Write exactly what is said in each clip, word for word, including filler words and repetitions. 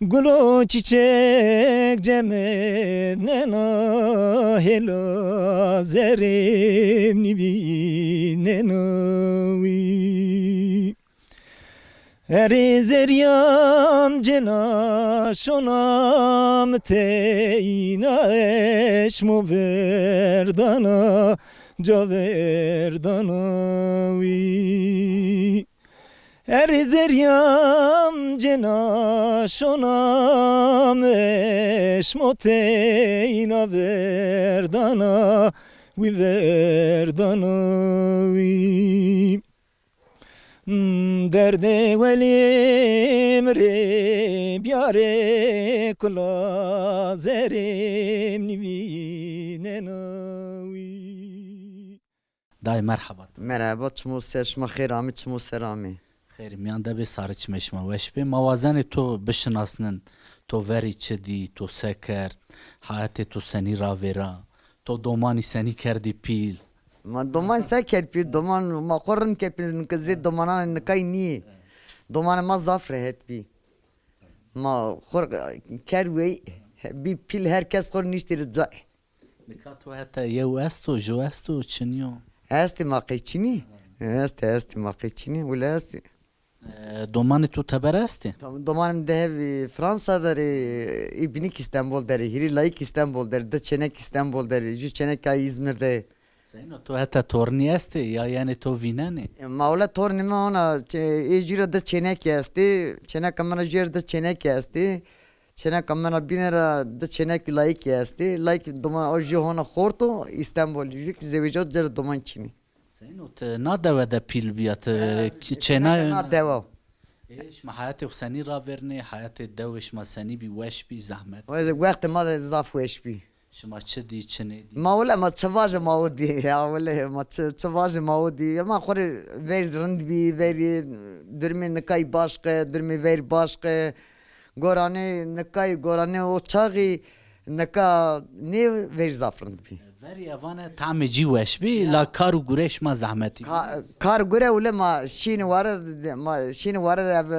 Gulo çîçek cemednena, hêla zerrêm nîvînena wî. Erê zerrîyam cêna şona mi teyna, eşmo verdana, ca verdana wî. Erê zerrîyam cêna şona mi, eşmo teyna verdana wî, verdana wî. Derdê welê mi rê biyarê, kula zerrêm nîvînena wî. Dayê, merheba. Merheba, çimo ser, şima xêr amî, çimo ser amî. Xêr mîyan de bê, sarê çimê şima weş bê. Ma wazenê to bişinasnin, to verî çi dî, to se kerd, heyatê to senî ravêra, to domanî senî kerdî pîl? Ma doman se kerd pîl, doman ma xo rind kerd pîl, nika zê domanan nikay nîyê. Domanê ma zaf rehet bî. Ma xo kerd wey, bî pîl, her kes xo niştî ri cay. Nika to heta yew esto, ju esto, çinî yo? Estê ma qey çinî? Estê, estê ma qey çinî, wile estê. E, domanê to teber estê? Tam, domanê mi di hebî Fransa der ê, ê binîk Îstenbol der ê, hîrê layîk Îstenbol der ê, di çênek Îstenbol der ê, ju çênek a Îzmîr de. Seyno, to heta tornî estê ya, yanî to vînenê? E, ma wile tornê mi hona, çê-, ê jû ra di çênekî estê, çêneka min ra jû ra di çênekî estê. Çêneka min ra bîne ra di çênekî layikî estê. Layikî doma o jû hona xort o, Îstenbol. Jû kî zewecîya ci ra doman çinî. Seyno, ti na dewe de pîl bîya, ti çêna... Na dewa. Ê, şima heyatê xo senî ravêrnê, heyatê dewê şima senî bî, weş bî, zehmet? Wextê ma de zaf weş bî. Şima çi dî, çi nêdî? Ma wele ma çi vajê ma o dî. Ya wele ma çi, çi vajê ma o dî. Ya ma xo rê verî rind bî, verî durumê nikayî başqe, durumê verî başqe. Goranê nikayî, goranê o çaxî nika nê, verî zaf rind bî. Verî evanê tamê cî weş bî, la kar û gure şima zehmetî. Ka-, kar gure wele ma şînî ware de, ma şînî ware de ev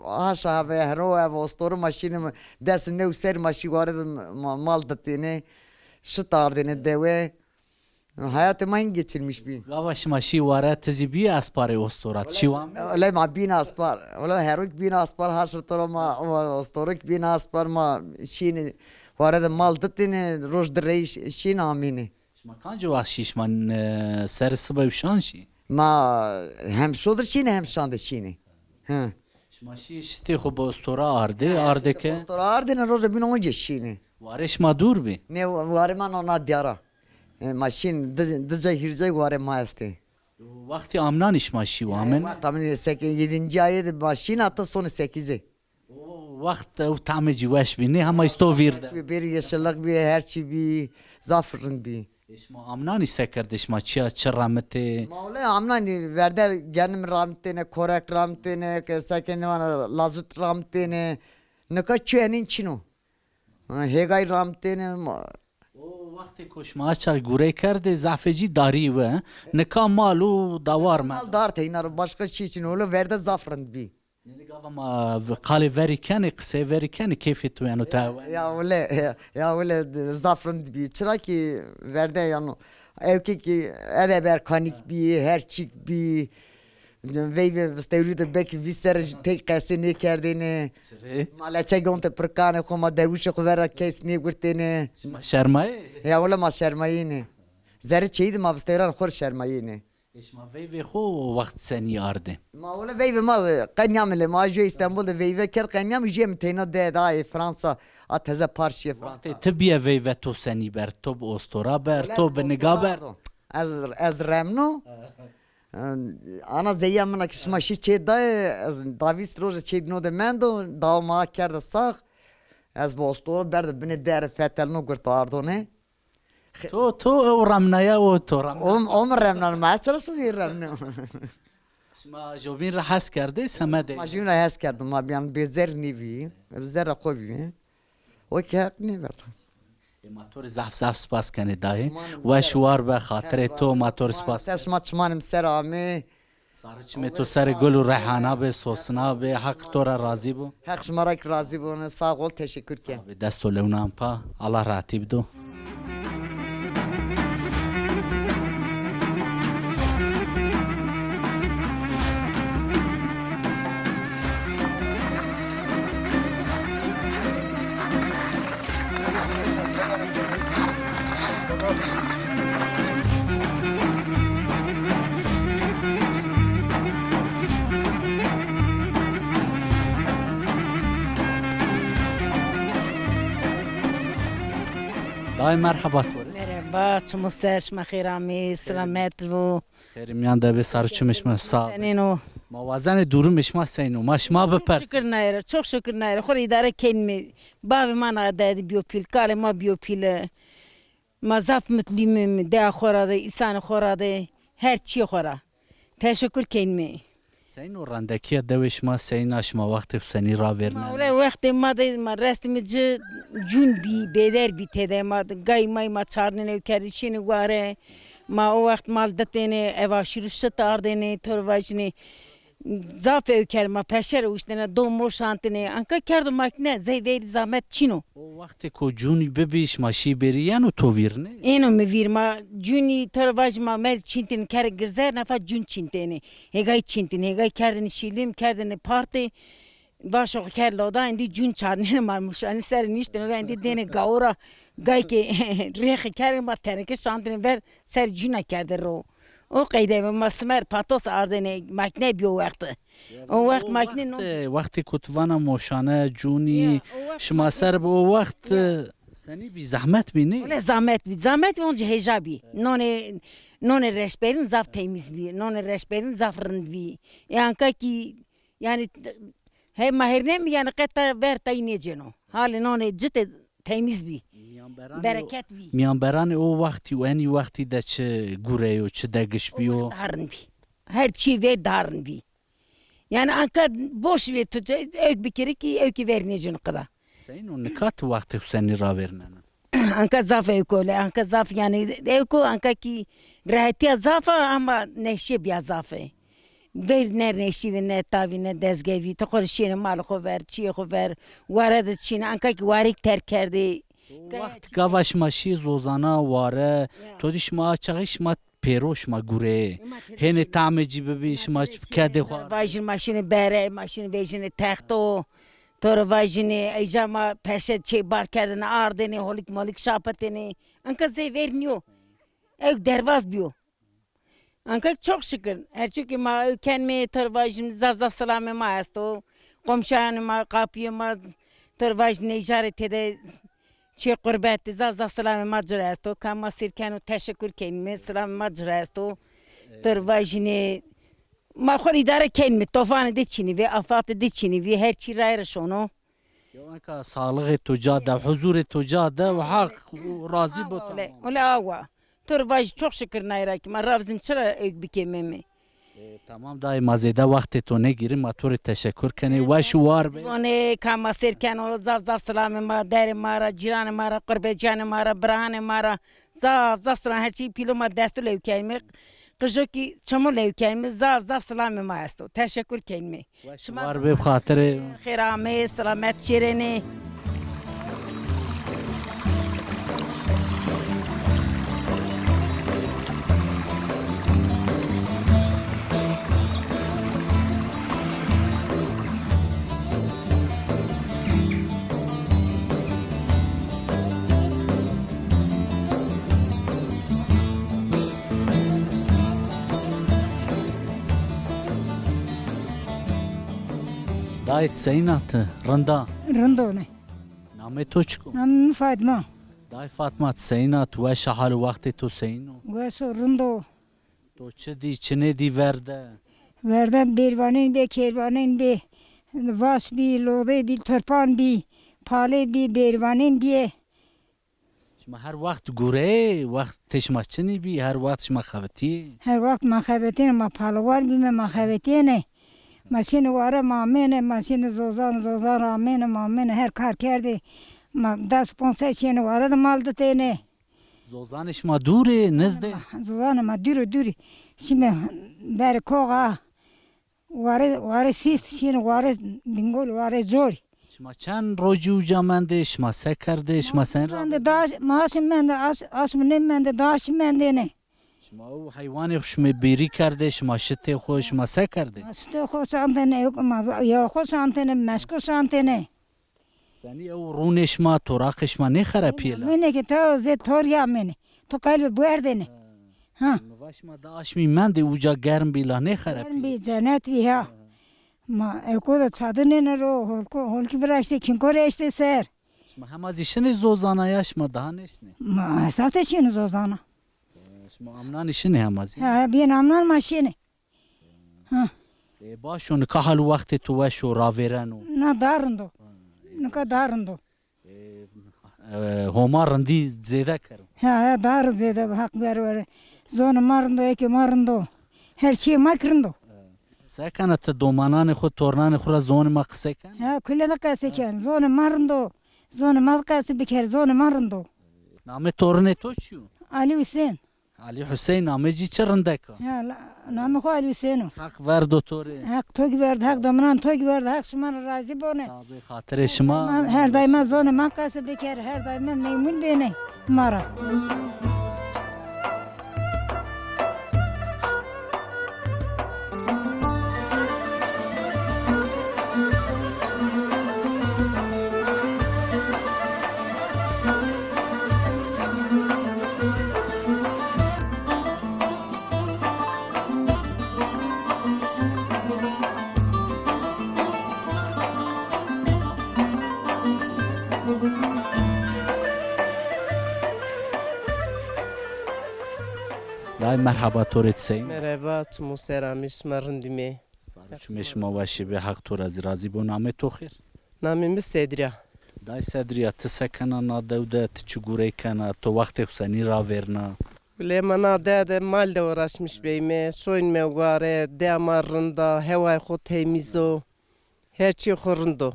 haşa, ev hero, ev ostoro ma şînî, des û new serî ma şî ware de ma-, mal ditêne. Şit ardêne dewe. Hayatê ma hîn geçirmiş bî. Gava şima şî ware, ti zî bî esparê ostora, ti şî wame? Wele ma bîn aspar. Wele herok bîn aspar, haşr toro ma, ma ostorok bîn aspar, ma şînî ware de mal ditêne, roj di rey şîn amîne. Şima kanco wext şî, şima, e, serê sibe û şan şî? Ma hem şodir şînî hem şan de şînî. Hı. Şima şî şitê xo bi ostora ardê, ardê ke? Ostora ardêne, roja bîn onca şînî. Warê şima dûr bî? Nê, warê ma nona diyara. E, ma şîn di, di cay hîrê cay warê ma estê. Wextê amnanî şima şî wamêne? Wext amnanî seke yedinci ayê de ma şîn hata sonê sekizê. O wext ew tamê cî weş bî, nê hema îsto vîr de. Bêrî yeşillik bî, her çî bî, zaf rind bî. Ê şima amnanî se kerdê, şima çiya çi ramitê? Ma wele amnanî verde genim ramitêne, korek ramitêne, ke seke nêvana lazut ramitêne. Nika çi enîn çin o. Ha, hêgay ramitêne ma. O wextê ko şima aça gurey kerdê, zafê cî darî we. Nika mal û dawar me. Mal dar teyna ro, başka çî çin o. Wele verde zaf rind bî. Nê gava ma v-, qalê verî kenê, qiseyê verî kenê, keyfê to yeno tewe? Ya wele, ya, ya wele, zaf rind bî. Çira kî verde yeno, ewkê kî ede berkanîk bî, her çîk bî. Veyvê vistewrî de belkî vîst serre jî tey qesê nêkerdêne. Çirê? Ma leçe gonte pirkanê xo, ma derwişê xo vera kes nêgurtêne. Şima şermayê? Ya wele ma şermayêne. Zerrê çeyî de ma vistewran xo rê şermayêne. Ê şima veyvê xo wext senî ardê? Ma wele veyvê ma qe nîyamê lê. Ma jû Îstenbol de veyve kerd, qe nîyamê, jûyê mi teyna de, daha ê Fransa, a teze par şîye Fransa. Wextê ti bîye veyve to senî ber? To bi ostora ber, to bi niga ber? Ez, ez remno. Ana zeya min a ki şima şî çê dayê, ez davîst roje çê dîno de mendo, dawa ma kerda sax. Ez bi ostora berdo binê dere fetelno gurto ardone. To, to ew remnaya, o to remna. O, o mi remnan, ma ez çira şonî remno. Şima jobîn ra hes kerdê, semedê? Ma jobîn ra hes kerdo, ma bîyan bêzer nîvî, zerra xo vî. O ki heq nêverda. Ê, ma to rê zaf zaf spas kenê dayê. Weş war be, xatirê to, ma to rê spas. Ser şima çimanê mi ser amê. Sarı çimê to serê gul û reyhana be, sosna be, Haq to ra razî bo. Heq şima ra kî razî bo, sağ ol, teşekkür ken. Sağ be, dest û lewnan pa, Allah rahatî bido. Dayê, merheba to rê. Merheba, çimo ser, şima xêr amê, selamet vo. Xêrê mîyan de bê, sar û çimê şima sağ be. Senên o? Ma wazenê durumê şima seyn o, ma şima bipersin. Çok şükür nayê ra, çok şükür nayê ra. Xo rê îdare kenîme. Bavê ma na de bîyo pîl, kalê ma bîyo pîle. Ma zaf mutluyum, deya xo ra de, îsanê xo ra de, her çîyê xo ra. Teşekkür kenîme. Seyn o, rendekîya dewê şima seyn a, şima wextê xo senî ravêrnenê? Ma wele wextê ma de ma restîme ci, cûn bî, bêder bî tede, ma gay may ma çarnêne, ew kerdî şînê ware, ma o wext mal ditêne, ev aşîrû şit ardêne, to rê vajîne. Zaf ew kerd, ma peşer uştêne, do mo şantêne. Anka kerdo makîne, zey verî zahmet çin o. O wextê ko cûnî bibî, şima şî bêrî yeno to vîr nê? Êno mi vîr, ma cûnî to rê vajî ma merî çîntêne, kerê girze, nafa cûn çîntêne. Hêgay çîntêne, hêgay kerdêne şîlim, kerdêne partê. Vaşo xo kerd loda, endî cûn çarnêne ma muşanî ser niştêne ra, endî dêne gawo ra, gay ke rêxî kerdêne ma teneke şantêne ver, ser cûna kerde ro. O qeyde ma simer patos ardêne, makîne bîyo wexti. O wext makîne no. Wextê, wextê ku tu vana moşane, cûnî, şima ser bi o wext, senî bî, zehmet bî nê? Wele zahmet bî. Zahmet bî, onca hêja bî. Nonê, nonê reşberîn zaf temîz bî. Nonê reşberîn zaf rind bî. E anka kî, yanî, hey ma hêrneme, yanî qeta ver tayî nêcêno. Halê nonê cite temîz bî. Bereket bî. Mîyanberanê o wextî û enî wextî de çi gure yo, çi degiş bîyo? Daha rind bî. Her çî ver daha rind bî. Yanî anka boş vê tu ewk bikerî kî ewkî ver nêcêno qida. Seyno, nika ti wextê xo senî ravêrnena? Anka zaf ewk o le, anka zaf yanî ewk o, anka kî rehetîya zaf a ama neşîye bîya zaf ê. Ver ne neşî vî, ne tavî, ne dezge vî. Ti xo rê şîyêne malê xo ver, çîyê xo ver, ware de çîne, anka kî wareyêk terk kerdê. O wext gava şima şîyê zozana, ware, to dî şima a çaxî şima pêro, şima gureyê. Hênê tamê cî bibî, şima kedê xo. Vajin ma şîne bere, ma şîne vejîne texto. To rê vajîne, eyja ma peşe çê bar kerdêne, ardêne, holik molik şapitêne. Anka zey ver nîyo. Ewk dervaz bîyo. Anka çok şükür. Her çî kî ma ewk kenme, to rê vajîme zaf zaf selamê ma esto. Komşuyanê ma, qapuyê ma, to rê vajîme nêjarê tede çê qurbetî, zaf zaf selamê ma ci ra esto. Kam ma sêr keno, teşekur kenîme, selamê ma ci ra esto. To rê vajîne, ma xo rê îdare kenîme, tofanê de çînî vî, afatê de çînî vî, her çî rayê ra şono. Yo, eka sağlığê to ca de, huzurê to ca de, Haq razî bo. Wele, tamam. Wele awa. To rê vajî çok şükür nayra kî ma ravzîm çira ewk bikememe. E, tamam dayê, ma zêde wextê to nêgîrî, ma to rê teşekur kenê. Weş û war be. Bonê ka ma sêr keno, zaf zaf selamê ma, derê ma ra, cîranê ma ra, qurbeciyanê ma ra, biranê ma ra, zaf zaf selam, her çî pîlo ma desto lew kenîme. Qijo kî çimo lew kenîme, zaf zaf selamê ma esto. Teşekur kenîme. Weş û war bê, bi xatirê. Xêr amê, selamet şêrênê. Dayê, ti seyîn a ti? Rind a? Rind o ne. Namê to çik o? Namê mi Fatma. Dayê Fatma, ti seyîn a ti? Weş a, hal û wextê to seyîn o? Weş o, rind o. To çi dî, çi nêdî ver de? Ver de bêrvanên bî, kêrvanên bî, vaş bî, lodê bî, tirpan bî, palê bî, bêrvanên bîye. Şima her wext gureyê, wextê şima çinî bî, her wext şima xebitîyê? Her wext ma xebitêne, ma paliwan bîme, ma xebitêne. Ma şîne ware, ma amêne, ma şîne zozan, zozan ra amêne, ma amêne, her kar kerdê. Ma des ponc ser şîyêne ware de mal ditêne. Zozanê şima dûr ê, nizdê? Zozanê ma dûr ê, dûr ê. Şîme berê kox a. Ware, ware sîst şîne, ware bingol, ware cor. Şima çend rojî uca mendê, şima se kerdê, şima sen ra? Mende daş, maaşım mende, aş, aşmı ne mende, daş mende ne. Şima ew heywanê xwu şima bêrî kerdê, şima şitê xwu, şima se kerdê? Ma şitê xwu şantêne, yok ma ya xwu şantêne, meşku şantêne. Senî ew rûnê şima, toraqê şima nêxerepîye la? Mene ki te zê tor ya mene. Tu qelbi buerdêne. Ha. Mi va şima di aşmî mendê uca germ bî la nêxerepîye. Germ bî, cenet bî ha. Ma eko de çadir nêne ro, holko, holkî viraştê, kinkor eştê ser. Şima hema zî şinê zozana ya şima daha nêşinê? Ma hesate şinê zozana. Şima amnanî şinê hema zî? He, bîn amnan ma şinê. Ha. E, baş o, nika hal û wextê tu weş o, ravêreno? Na, daha rind o. Nika daha rind o. E, e, Homa rindî zêde kero? He, he, daha rind zêde bi, Heq ber were. Zonê ma rind o, êkê ma rind o. Her çîyê ma ki rind o. Se kena ti, domananê xwu, tornanê xwu ra zonê ma qisey kena? He, kule de qesey ken. Zonê ma rind o. Zonê ma qesey biker, zonê ma rind o. Namê torunê to çi yo? Alî Husên. Alî Husên, namê ci çi rindek a. Ya, la-, namê xo Alî Husên o. Heq verdo to rê. Heq to kî verdo, Heq dominan to kî verdo, Heq şima ra razî bone. Sağ bê, xatirê şima. Ma, her daîma zonê ma qesey biker, her daîma memnun bêne ma ra. Dayê, merheba, to rê, ti sey î? Merheba, çimo ser amê, şima rind îme? Sar û çimê şima weşî bê, Heq to ra zî razî bo. Namê to xêr? Namê mi Sedrî ya. Dayê Sedrî ya, ti se kena na dew de, ti çi gurey kena, to wextê xwu senî ravêrna? Wele ma na dew de mal de uğraşmış beyme, şoynme ware, dewa ma rind a, hewayê xwu temîz o, her çîyê xwu rind o.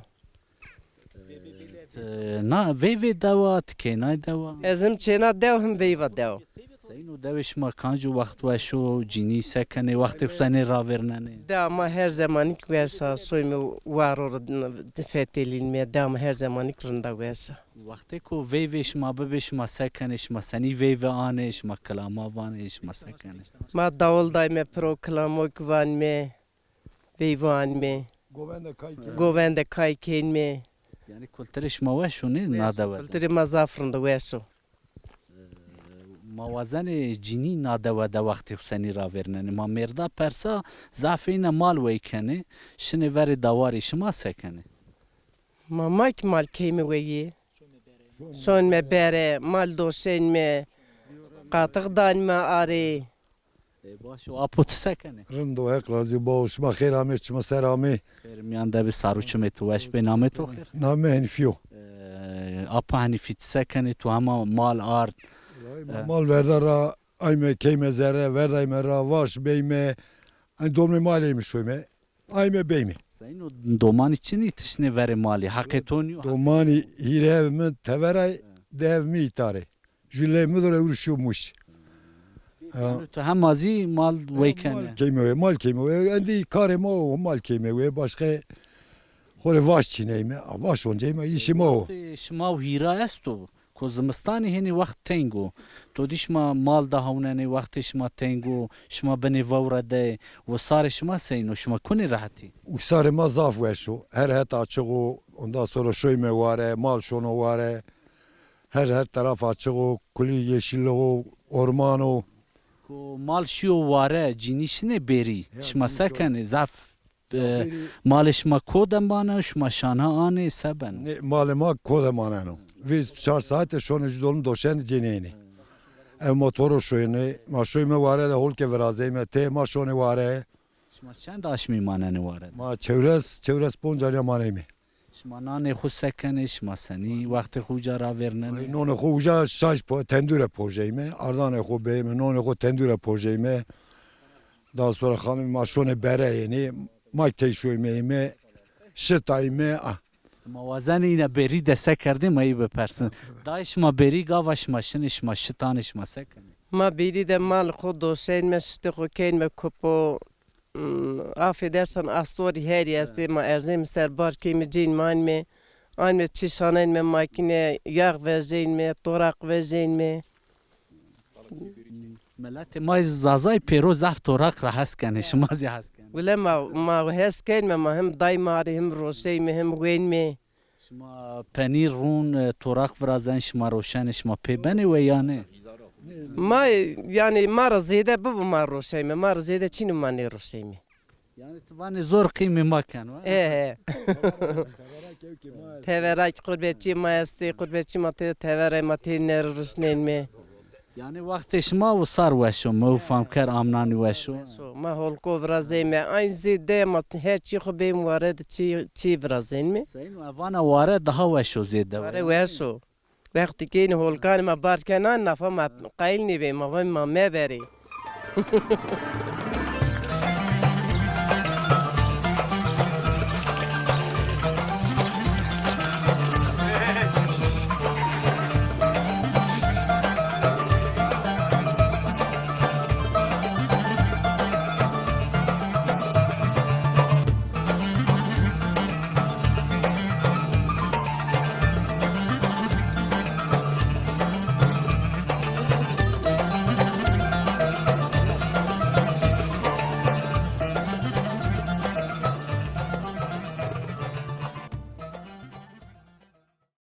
Ti na veyvê dewa, ti kênay dewa? Ez him çêna dew, him veyva dew. Seyno, dewê şima kanco wext weş o, cinî se kenê, wextê xwu senê ravêrnenê? Dewa ma her zemanîk weş a, şoyme waro ra fetelînme, dewa ma her zemanîk rind a, weş a. Wextêko veyvê şima bibê, şima se kenê, şima senî veyve anê, şima kilama vanê, şima se kenê? Ma dawul dayme piro, kilamok vanme. Veyve anme. Govende kay kenme. Govende kay kenme. Yanî kulturê şima weş o nê, na dewe de? Kulturê ma zaf rind o, weş o. Ma wazenê cinî na dewe de wextê xwu senî ravêrnenê? Ma mêrda persa, zafê îne mal wey kenê, şinê verê dawarî, şima se kenê? Ma, ma kî mal keyme weyî. Şonme bere, mal doşenme, qatix danme arê. E, baş o, apo, ti se kenê? Rind o, Heq razî bo. Şima xêr amê, çimo ser amê. Xêr mîyan de bê, sar û çimê to weş bê. Namê to xêr? Namê Henîfî yo. E, apa Henîfî, ti se kenê? To hema mal ard. Wellahî ma mal verda ra, ayme keyme zere, verdayme ra, vaş beyme. Hani domê malê mi şoyme. Ayme beyme. Seyno, domanî çinî, ti şinê verê malî? Heqê to nîyo? Domanî hîrê ev mi teveray, di ev mi îta rê. Jû lê mi do rê ewro şîyo Mûş. Ha. Yanî tu hema zî mal wey kenê? Mal keyme wê, mal keyme wê. Endî karê ma o, mal keyme wê. Başqe xo rê vaş çîneyme. A, vaş onceyme, îşê ma o. Wextê şima û hîra esto? Ko zimistanî hênî wext teng o. To dî şima mal de hewnenê, wextê şima teng o, şima binê vewre de, wisarê şima seyno, şima kunê rehetî? Wisarê ma zaf weş o. Her het açiq o, ondan sonra şoyme ware, mal şono ware. Her, her taraf açiq o, kulî yeşilliq o, orman o. Ko mal şîyo ware, cinî şinê bêrî. Ya, şima se kenê? Zaf E, malê şima ko de maneno, şima şana anê, se beno? Nê, malê ma ko de maneno. Vîst çar saete şonê jû dolum doşenê cênê ênê. Ev ma to ro şoyêne, ma şoyme ware de holke virazeyme, tê ma şonê ware. Şima çend aşmî manenê ware de? Ma çewres, çewres ponc alîya maneyme. Şima nanê xwu se kenê, şima senî wextê xwu uca ravêrnenê? Ay, nonê xwu uca şaş po-, tendure pojeyme, ardanê xwu beyme, nonê xwu tendure pojeyme. Daha sonra xanimê ma şonê bere ênê, ma tey şoyme ême, şitayme, ah. Ma wazenê îna bêrî de se kerdê, ma yî bipersin. Dayê, şima bêrî gava şima şinê, şima şit anê, şima se kenê? Ma bêrî de mal xo doşeynme, şitê xo keynme kupo, Hmm, afedersen astorî herî estê, ma erzême ser bar kême cênme anme. Anme çî şanenme makîne, yax vejênme, toraq vejênme. Miletê ma Zazay pêro zaf toraq ra hes kenê, şima zî hes kenê. Wile ma, ma hes kenme, ma him day ma rê him roşeyme, him wenme. Şima penîr rûn, e, toraq virazen, şima roşenê, şima pê benê we yanî? Ma, yanî ma ra zêde bibo ma roşeyme, ma ra zêde çîno ma nêroşeyme. Yanî ti vanê zor qîmê ma keno, ha? E, he. Teverak qurbetçî ma estê, qurbetçî ma tê tevere ma tê nerê rişnenme. Yanî wextê şima wisar weş o, mi û famker amnanî weş o. So, ma holko virazeyme. Aynî zêde ma her çî xo bêm ware de çî, çî virazenme. Seyno e vana ware daha weş o zêde. Ware weş o. Wextî ke ênî holkanê ma bar kena, nafa ma qayîl nêbê, ma vay ma meberê.